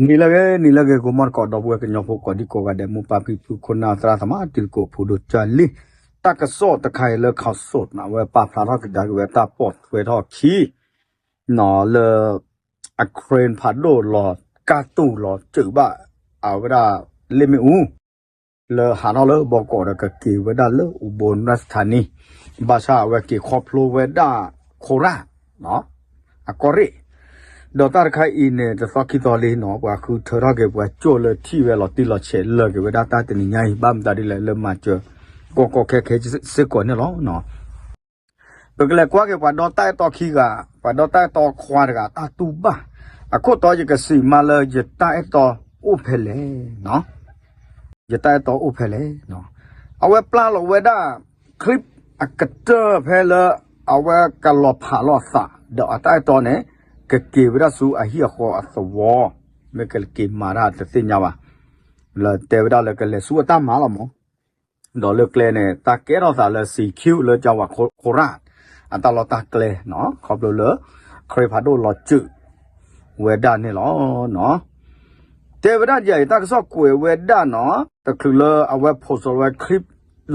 နံၤလၢအဂ့ၤ နံၤလၢအဂ့ၤ ဂီၤမီၢ်သကိး ဒီပုၢ်ဝဲၢ်ကညီဖိကိးဒံကိးဂၤဒဲး မိၢ်ပၢ်ဖံဖု ခိၣ်နၢ်သရၣ်သမါ တံၤသကိးဖိဒိၣ်ကၢ်လံ, တၢ်ကစီၣ်တခါအံၤလၢ ခီၣ်စိး အဝဲပာ်ဖျါထီၣ်ကဒါက့ၤဝဲတၢ်ပိာ်ထွဲထီၣ်ခံ လၢ အ crane ဖးဒိၣ်လီၤကၢ်တူၢ်လီၤစၢၤဘၣ် အဝဲဒၣ် လ့ၣ်မ့ၣ်အူ လၢဟးထီၣ်လၢဘီကီးဒီးကက့ၤဝဲဒၣ်လၢ အူဘိၣ် ရၢၣ်စထါနံ, ဘၣ်ဆၣ်အဝဲက့ၤခီဖျိဝဲဒၣ် ခိၣ်ရၣ် အကီၢ်ရ့ၣ် ဒီးတၢ်တခါအံၤန့ၣ် တသီခံသီလံနီၤ ပှၤဃုထၢထီၣ်က့ၤပှၤကၠိၣ်လၢထံၣ်ဝဲလီၤတံၢ်လီၤဆဲးလၢာ်က့ၤဝဲဒၣ်တၢ်တနံၤညါအံၤ ဘၣ်မတၤဒ်လဲၣ် လၢမၤစၢၤ ကီကီခဲခဲစ့ၢ်ကီးန့ၣ်လီၤ. ပကလဲၤကွၢ်က့ၤပှၤဒီတၢ်အဲၣ်တီခံဂၤ, ပှၤဒီတၢ်အဲၣ်တီခွါတဂၤ တၢ်တူၢ်ဘၣ်, အခိၣ်တီယကစံးမးလၢယတၢ်အဲၣ်တီအိၣ်ဖဲလဲၣ် ယတၢ်အဲၣ်တီအိၣ်ဖဲလဲၣ်. အဝဲပျၢ်လီၤဝဲဒၣ် clip အကတၢၢ်ဖဲလၢ အဝဲကလီၤဖးလီၤအသး ဒီးအတၢ်အဲၣ်တီန့ၣ် ကက့ၤဝဲဒၣ်ဆူအဟံၣ်အဃီအသဝီ, မ့ၢ်ကက့ၤမၤတၢ်တသ့ၣ်ညါဘၣ်, လၢတဲဝဲဒၣ်လၢကလဲၤဆူအတၢ်မၤလီၤမး ဒီးလၢကျဲန့ၣ် တၢ်ကဲထီၣ်သးလၢ စံခံ လၢကဝၤခိရၣ် အတၢ်လီၢ်တၢ်ကျဲနီၤ ခီဖျိလၢ ခရံာ်ဖးဒိၣ်လီၤစၢၤ ဝဲဒၣ်န့ၣ်လီၤ. တဲဝဲဒၣ်ဒ်အံၤ တၢ်ကစီၣ်ကွဲးဝဲဒၣ်နီၤ တချုးလၢအဝဲ post လီၤဝဲ clip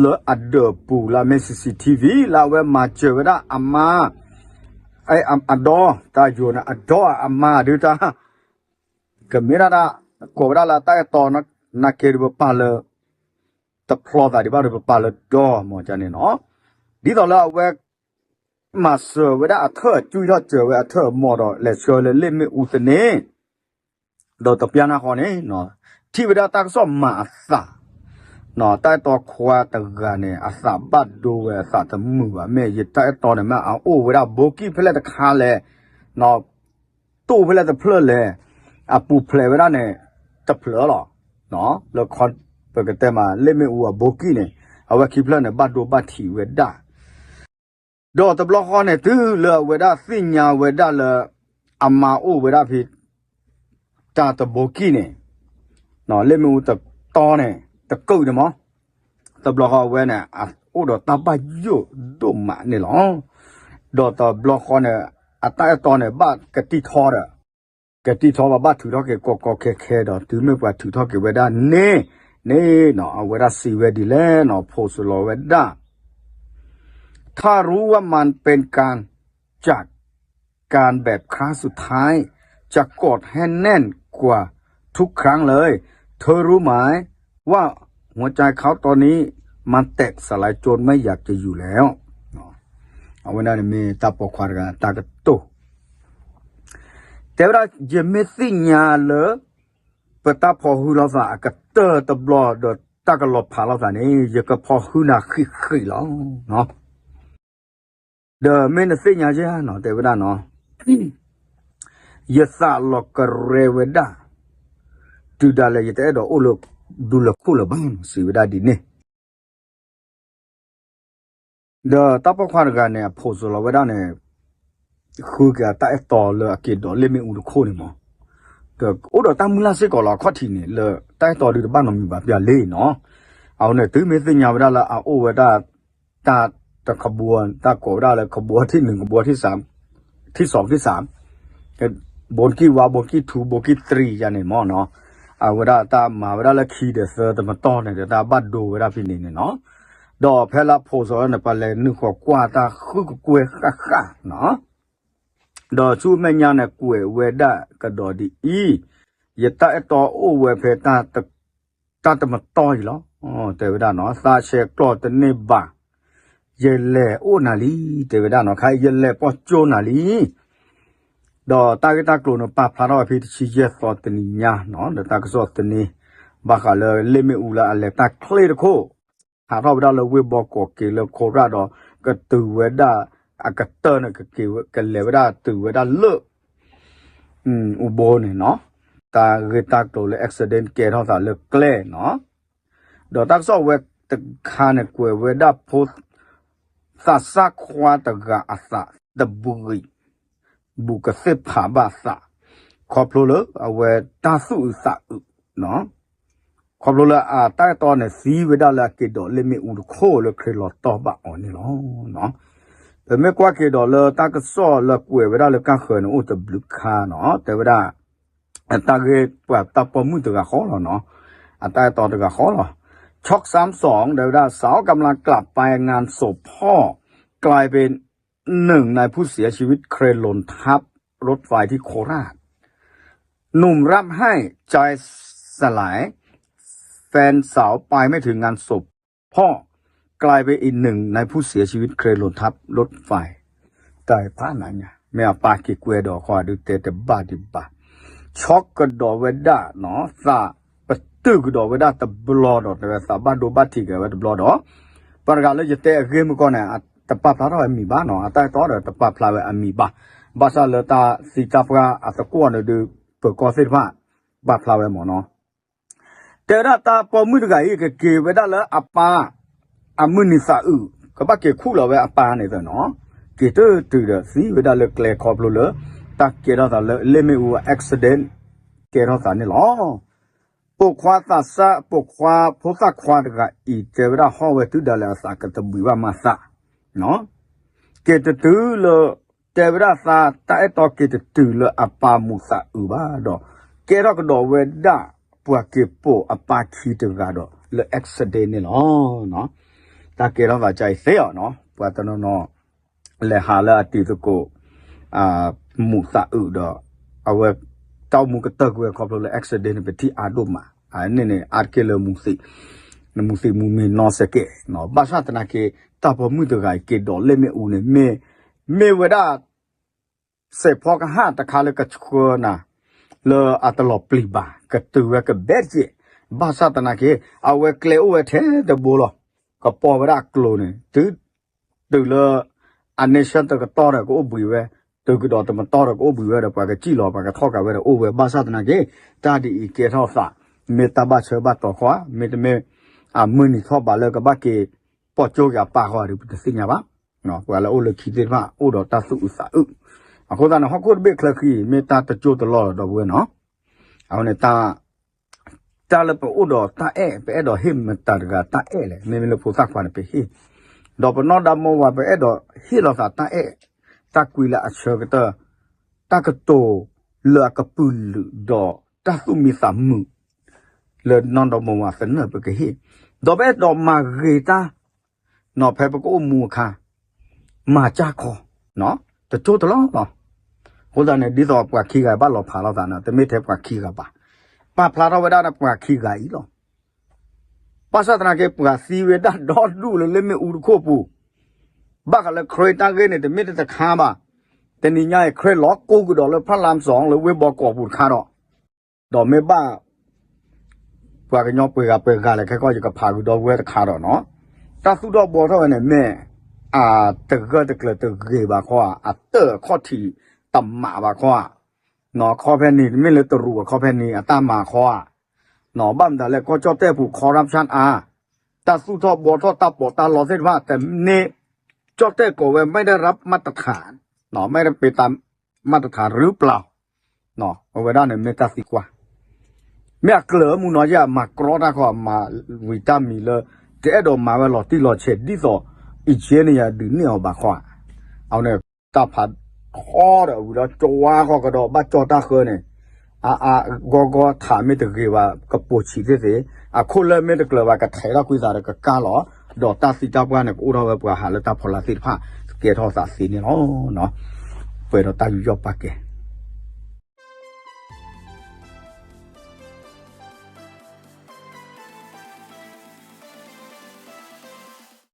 လၢအဒၢးပူၤလၢအမ့ၢ် CCTV လၢအဝဲမၤစၢၤဝဲဒၣ်အမါ အဒီ တၢ်ယိၤန့ၣ် အဒီအမါဒုတၢ် ကမ့ၢ်ဒၣ်ဒၣ် ကိးဝဲဒၣ်လၢတၢ်အဲၣ်တီ နာ်က့ဒီးပပာ်လၢ တဖျီသးဒံးဘၣ်ဒီးပပာ်လၢဒီမီၤန့ၣ်နီၤ, ဒ်သိးလၢအဝဲ မၤစၢၤဝဲဒၣ်အထၢၣ် ကွံထီၣ်စၢၤဝဲအထၢၣ်အမီၢ်ဒီး လဲၤဆှၢလၢလ့ၣ်မ့ၣ်အူသန့ ဒီးတပျၢ်နၢ်ဃီန့ၣ် ထံၣ်ဝဲဒၣ်တၢ်ကစီၣ်မၤအသး တၢ်အဲၣ်တီခွါတဂၤန့ၣ် အသးဘၣ်ဒိဝဲ အသးတမုာ်ဘၣ် မ့ၢ်ယတၢ်အဲၣ်တီန့ၣ် မ့ၢ်အအိၣ်ဝဲဒၣ်ဘိကံၣ်ဖဲလဲၣ်တခါလဲၣ် တိၢ်ဖဲလဲၣ်တဖျၢၣ်လဲၣ် အပူၤဖျဲးဝဲဒၣ်န့ၣ် တဖျၢၣ်လီၤ. လၢ ပကတဲမး လ့ၣ်မ့ၣ်အူအဘိကံၣ်န့ၣ် အဝဲခံဖျၢၣ်န့ၣ် ဘၣ်ဒိဘၣ်ထံးဝဲဒၣ် ဒီးတဘျီဃီန့ၣ် တုၤလၢအဝဲဒၣ်သ့ၣ်ညါဝဲဒၣ်လၢ အမါအိၣ်ဝဲဒၣ်ဖဲ တၢ်တဘိကံၣ်န့ၣ် လ့ၣ်မ့ၣ်အူတတီန့ၣ် တကုာ်န့ၣ်မး တဘျီဃီအဝဲန့ၣ် အအိၣ်ဒီးတၢ်ဘၣ်ယိၣ်ဒိၣ်မးန့ၣ်လီၤ. ဒီးတဘျီဃီန့ၣ် အတၢ်အဲၣ်တီန့ၣ် ဘၣ်ကတံၢ်ထီဒီး ကတံၢ်ထီဘၣ်ဘၣ်ထုးထီၣ်က့ၤကီကီခဲခဲဒီး တုၤမ့ၢ်ပှၤထုးထီၣ်က့ၤဝဲဒၣ်န့ၣ် န့ၣ်နီၤ အဝဲဒၣ်စံးဝဲဒ်လဲၣ်နီၤ post လီၤဝဲဒၣ် ถ้ารู้ว่ามันเป็นการ จากการแบบครั้งสุดท้าย จะกอดให้แน่นกว่าทุกครั้งเลย เธอรู้ไหมว่าหัวใจเขาตอนนี้ มันแตกสลายจนไม่อยากจะอยู่แล้ว အဝဲဒၣ်န့ၣ်မ့ၢ်တၢ်ပိာ်ခွါတဂၤတၢ်ကတိၤ တဲဝဲဒၣ် ယမ့ၢ်သ့ၣ်ညါလၢ ပတၢ်ဖီၣ်ဟုလိာ်သးအကတၢၢ်တဘျီဒီးတၢ်ကလီၤဖးလိာ်သးန့ၣ် ယကဖီၣ်ဟုနၤဃံးဃံးလီၤ. ဒီးမ့ၢ်နသ့ၣ်ညါယဲနီၤ တဲဝဲဒၣ်နီၤ ယသးလီၤကရဲဝဲဒၣ် တုၤဒၣ်လဲာ်ယတအဲၣ်ဒိးအိၣ်လၢ ဒူလၢၢ်ခိၣ်လၢၤဘၣ်နီၤ စံးဝဲဒၣ်ဒ်န့ၣ် ဒီးတၢ်ပိာ်ခွါတဂၤန့ၣ် အ post လီၤဝဲဒၣ်န့ၣ် ဃုက့ၤအတၢ်အဲၣ်တီလၢအက့ၤဒိးလ့ၣ်မ့ၣ်အူတခိၣ်န့ၣ်မး, ဒီးအိၣ်ဒီးတၢ်မုၢ်လၢ်စ့ၢ်ကီးလီၤ အခီၣ်ထံးန့ၣ် လၢတၢ်အဲၣ်တီဒုတဘၣ်နီတမံၤဘၣ်ပျၢ်လံနီၤ, အဃိန့ၣ် တုၤမ့ၢ်သ့ၣ်ညါဝဲဒၣ်လၢအအိၣ်ဝဲဒၣ် တၢ်တခဘိ တၢ်ကိးဝဲဒၣ်လၢ ခဘိထံၣ်နုၤ ခဘိထံၣ်သၢ ထံၣ်စီၤထံၣ်သၢ ဘိကံၣ်ဝါ ဘိကံၣ်ထူ ဘိကံၣ်သရံးယါန့ၣ်မးနီၤ, အဝဲဒၣ်တၢ်မၤဝဲဒၣ်လၢခံဒီးသၢတမတီၢ်န့ၣ်ဒီး တၢ်ဘၣ်ဒိဝဲဒၣ်ဖဲန့ၣ်န့ၣ်နီၤ, ဒီးဖဲလၢအ post န့ၣ် ပှၤလဲၤနုာ်ဃီၤကွၢ်တၢ်ဃုကကွဲၢ်ဃၣ်ဃၣ်နီၤ, ဒီးဆူမဲာ်ညါန့ၣ် ကွဲးဝဲဒၣ်ကဒီးဒ်အံၤ, ယတၢ်အဲၣ်တီအိၣ်ဝဲဖဲ တၢ်တမတီၢ်အံၤလီၤ, တဲဝဲဒၣ်နီၤ, သးဆဲးကျိးတန့ၢ်ဘၣ်, ယလဲၤအိၣ်နၤလံ, တဲဝဲဒၣ်နီၤ, ခါအံၤယလဲၤပိာ်ကၠိနၤလံ, ဒီးတၢ်ဂ့ၢ်တၢ်ကျိၤန့ၣ် ပာ်ဖျါထီၣ်ဝဲဖဲတဆံယဲၢ်သီတနံၤညါနီၤ, ဒီးတၢ်ကစီၣ်သန့ ဘၣ်ဃးလၢလ့ၣ်မ့ၣ်အူလၢအလဲၤတၢ်ချ့တခိၣ်, ဟးထီၣ်ဝဲဒၣ်လၢဝ့ၢ်ဘီကီးက့ၤလၢခိရၣ်ဒီး ကတုၤဝဲဒၣ် အကတၢၢ်န့ၣ် ကက့ၤဝဲ ကလဲၤဝဲဒၣ်တုၤဝဲဒၣ်လၢ အူဘိန့ၣ်နီၤ, တၢ်ဂ့ၢ်တၢ်ကျိၤလၢ accident ကဲထီၣ်သးလၢကျဲနီၤ, ဒီးတၢ်ကစီၣ်ဝဲတခါန့ၣ် ကွဲးဝဲဒၣ်ဖိ သးစၢ်ခွါတဂၤအသးတဘှံး ဘူးကသ့ၣ်ဖးဘၣ်သး, ခီဖျိလၢအဝဲတၢ်သူၣ်အုးသးအုးနီၤ, ခီဖျိလၢအတၢ်အဲၣ်တီန့ၣ် သံဝဲဒၣ်လၢအက့ၤဒိးလ့ၣ်မ့ၣ်အူတခိၣ်လၢခရံာ်လီၤတီၢ်ဘၣ်အီၤန့ၣ်လီၤ. ပမ့ၢ်ကွၢ်က့ၤဒီးလၢတၢ်ကစီၣ်လၢကွဲးဝဲဒၣ်လၢကၢ်ဃၢၤန့ၣ် အိၣ်တဘျုးခါနီၤ, တဲဝဲဒၣ် တၢ်ဂ့ၢ်ပှၤတၢ်ပိာ်မုၣ်တဂၤဃီလီၤနီၤ, အတၢ်အဲၣ်တီတဂၤဃီလီၤ. ช็อกซ้ำสอง တဲဝဲဒၣ် สาวกำลังกลับไปงานศพพ่อ กลายเป็นหนึ่งในผู้เสียชีวิตเครนหล่นทับรถไฟที่โคราช หนุ่มร่ำไห้ใจสลาย แฟนสาวไปไม่ถึงงานศพพ่อ กลายเป็นอีกหนึ่งในผู้เสียชีวิตเครนหล่นทับรถไฟ တၢ်ဖးနၤညါ မ့ၢ်အပၢ်က့ၤကွဲဒီးဃီဒုတဲတဘၣ်ဒံးဘၣ် ဆီကဒီးဝဲဒၣ်နီၤ သးပတုာ်ကဒီးဝဲဒၣ်တဘျီဒီး တဲဝဲသးဘၣ်ဒိဘၣ်ထံးက့ၤဝဲတဘျီဒီး ပှၤတဂၤလၢယတဲအဂ့ၢ်မုၢ်ကီၢ်န့ၣ် တပာ်ဖျါထီၣ်ဝဲမံၤဘၣ်နီၤ အတၢ်အဲၣ်တီဒီးတပာ်ဖျါဝဲအမံၤဘၣ် ဘၣ်ဆၣ်လၢတၢ်သံတၢ်ပှၢ်အသကွီၢ်န့ၣ်ဒုး ပၢၤကီၢ်သ့ၣ်တဖၣ် ပာ်ဖျါဝဲမ့ၢ်နီၤ တဲဝဲဒၣ်တၢ်ပိာ်မုၣ်တဂၤအံၤ ကက့ၤဝဲဒၣ်လၢအပၢ် အမုၢ်နံၤသးအုး ကဘၣ်က့ၤခူၣ်လီၤဝဲအပၢ်န့ၣ်သနီၤ က့ၤတတုၤဒီးသံဝဲဒၣ်လၢကျဲခီဖျိလၢ တၢ်ကဲထီၣ်သးလၢလ့ၣ်မ့ၣ်အူ accident ကဲထီၣ်သးန့ၣ်လီၤ. ပိာ်ခွါသးစၢ် ပိာ်ခွါဖိသၣ်ခွါတဂၤအံၤ တဲဝဲဒၣ်ဟီၣ်ဝဲတုၤဒၣ်လဲာ်အသးကတဘှံးဘၣ်မၤသး က့ၤတတုၤလၢ တဲဝဲဒၣ်သးတၢ်အဲၣ်တီက့ၤတတုၤလၢအပၢ်မူးသးအုးဘၣ်ဒီး ကဲထီၣ်ကဒီးဝဲဒၣ် ပှၤက့ၤပိာ်အပၢ်ခံတဂၤဒီးလၢ accident န့ၣ်လီၤ. တၢ်ကဲထီၣ်သးကအံၤသ့အီၤနီၤ ပှၤတနီၤနီၤ လဲၤဟးလၢအတံၤသကိး မူးသးအုးဒီး အဝဲ တၢ်အိၣ်မူကတၢၢ်ကွံာ်ဝဲခီဖျိလၢ accident န့ၣ် ပထံၣ်အါဒိၣ်မး အန့ၣ်န့ၣ် အါတက့ၢ်လၢ မူးသံးမူမ့ၢ်နီၢ်စဲကဲး ဘၣ်ဆၣ်သနာ်က့ တၢ်ပိာ်မုၣ်တဂၤအံၤက့ၤဒီးလ့ၣ်မ့ၣ်အူန့ၣ် မ့ၢ် မ့ၢ်ဝဲဒၣ် စဲးဖီကဟၣ်တခါလၢကဆှၢနၤ လၢအတလီၤပျံၤဘၣ် ကတုၤဝဲကဘဲတက့ၢ် ဘၣ်ဆၣ်သနာ်က့ အဝဲကျဲအိၣ်ဝဲထဲတဘိလီၤ. ကပီၤဝဲဒၣ်အကျိၤန့ၣ် တုၤ တုၤလၢ အန့ဆၢၣ်တကတီၢ်ဒီးကအိၣ်ဘှံးဝဲ တုၤကဒီးတမတီၢ်ဒီးကအိၣ်ဘှံးဝဲဒီး ပှၤကစံၣ်လီၤ ပှၤကထီၣ်ကးဝဲဒီးအိၣ်ဝဲ ဘၣ်ဆၣ်သနာ်က့ တၢ်ဒ်အံၤကဲထီၣ်သး မ့ၢ်တၢ်ဘၣ်ဆၢဘၣ်တီၤဃီဧါ မ့တမ့ၢ် အမုၢ်နံၤထီၣ်ဘးလၢကဘၣ်က့ၤ ပိာ်ကၠိက့ၤအပၢ်ဃီဧါဒီး ပတသ့ၣ်ညါဘၣ်. ပှၤလၢအိၣ်လၢခံသ့ၣ်တဖၣ် အိၣ်ဒီးတၢ်သူၣ်အုးသးအုး အဃိသတးန့ၣ် ဟီၣ်ခိၣ်တဘ့ၣ်ချၢဃံ မ့ၢ်တၢ်တကၠိတလီၢ်လီၤ ဒီပုၢ်ဝဲၢ်နီၤ. အဃိန့ၣ် တၢ် တၢ်လၢပအိၣ်ဒီးတၢ်အဲၣ် ပအဲၣ်ဒိးဟ့ၣ်မတၤတဂၤတၢ်အဲၣ်လဲၣ် မ့မ့ၢ်လၢဖိသၣ်ခွါန့ၣ် ပဟ့ၣ် ဒီးပနီၢ်ဒါမီဝၤ ပအဲၣ်ဒိးဟ့ၣ်လီၤသးတၢ်အဲၣ် တၢ်ကွံလၢအဆၢကတၢၢ် တၢ်ကတိၤလၢအကပုာ်လုာ်ဒီး တၢ်သူၣ်မံသးမုာ် လၢနီၢ်ဒါမီဝၤသနၢၣ်ပကဟ့ၣ် ဒီးပအဲၣ်ဒိးမၤဂ့ၤတၢ် နီၤ ဖဲပကအိၣ်မူအခါ မၤစၢ်ခီ တကၠိတလီၢ်လီၤ. အဃိသတးန့ၣ် ဒ်သိးပှၤခံဂၤဘၣ်လီၤဖးလိာ်သးန့ၣ် တမ့ၢ်ထဲပှၤခံဂၤဘၣ်. ပာ်ဖျါထီၣ်ဝဲဒၣ်ဒီးပှၤခံဂၤအံၤလီၤ. ဘၣ်ဆၣ်သနာ်က့ ပှၤသံဝဲဒၣ်ဒီဒူၣ်လၢလ့ၣ်မ့ၣ်အူတခိၣ်ပူၤ ဘၣ်ဃးလၢ crane တၢ်ဂ့ၢ်န့ၣ် တမ့ၢ်တတခါဘၣ်. တနံၤညါအံၤ crane လီၤကိးကဒီးလၢ ဖရၣ်လၣ်စီၣ် လၢဝ့ၢ်ဘီကီးပူၤတခါဒီး ဒီးမ့ၢ်ဘၣ် ပှၤကညီပှဲၤဂၤပှဲၤဂၤလဲၣ် ခဲကီၢ်ယကဖးဃုာ်ဒီပုၢ်ဝဲၢ်တခါဒီးနီၤ, တၢ်သူၣ်ထီၣ်ဘှီထီၣ်ဝဲန့ၣ် မ့ၢ်အတဂၢၢ်တကျၢၤတဂ့ၤဘၣ်ခီဧါ, အတၢၢ်အခီၣ်ထံးတမးဘၣ်ခီဧါ, ခီဖဲန့ၣ် တမ့ၢ်လၢတရူးအခီဖဲန့ၣ် အတၢ်မၤခီဧါ, ဘၣ်မတၤလဲၣ် ကီၢ်ကၠီၣ်တဲၣ်ပူၤ corruption အါ, တၢ်သူၣ်ထီၣ်ဘှီထီၣ်တၢ်ပီးတၢ်လီသ့ၣ်တဖၣ် တမ့ၢ် ကၠီၣ်တဲၣ်ကိးဝဲ ไม่ได้รับมาตรฐาน, ไม่ได้เป็นตามมาตรฐานหรือเปล่า အဝဲဒၣ်န့ၣ်မ့ၢ်တၢ်သံကွၢ်, မ့ၢ်အကျၢၤမူနီၤယဲၢ် မၤကြီတၢ်ခီ မၤဝံၤတၢ်မံၤလၢ တအဲၣ်ဒိးမၤဝဲလီၤတံၢ်လီၤဆဲး ဒ်သိး engineer ဒုးနဲၣ်အီၤဘၣ်ခီဧါ, အဝဲန့ၣ် တၢ်ဖးထီဒီးဝံၤဒီး ကၠီဝါဃီကဒီး ဘၣ်ကၠီတၢ်ဃၢန့ၣ် အါအါဂီၢ်ဂီၢ်ထးမ့ၢ်တဂ့ၤဘၣ် ကပိာ်ဆံးသ့ၣ်သ့ၣ်, အခိၣ်လၢမ့ၢ်တကျၢၤဘၣ် ကထဲးထီၣ်ကွံာ်သးဒီးကကါလီၤ, ဒီးတၢ်သံတၢ်ပှၢ်န့ၣ် ကအိၣ်ထီၣ်ဝဲပှၤဟးလၢတၢ်ဖီလာ်သ့ၣ်တဖၣ် ကဲထီၣ်သးသ့န့ၣ်လီၤ. ပှဲၤဒီးတၢ်ယူးယီၣ်ပာ်ကဲ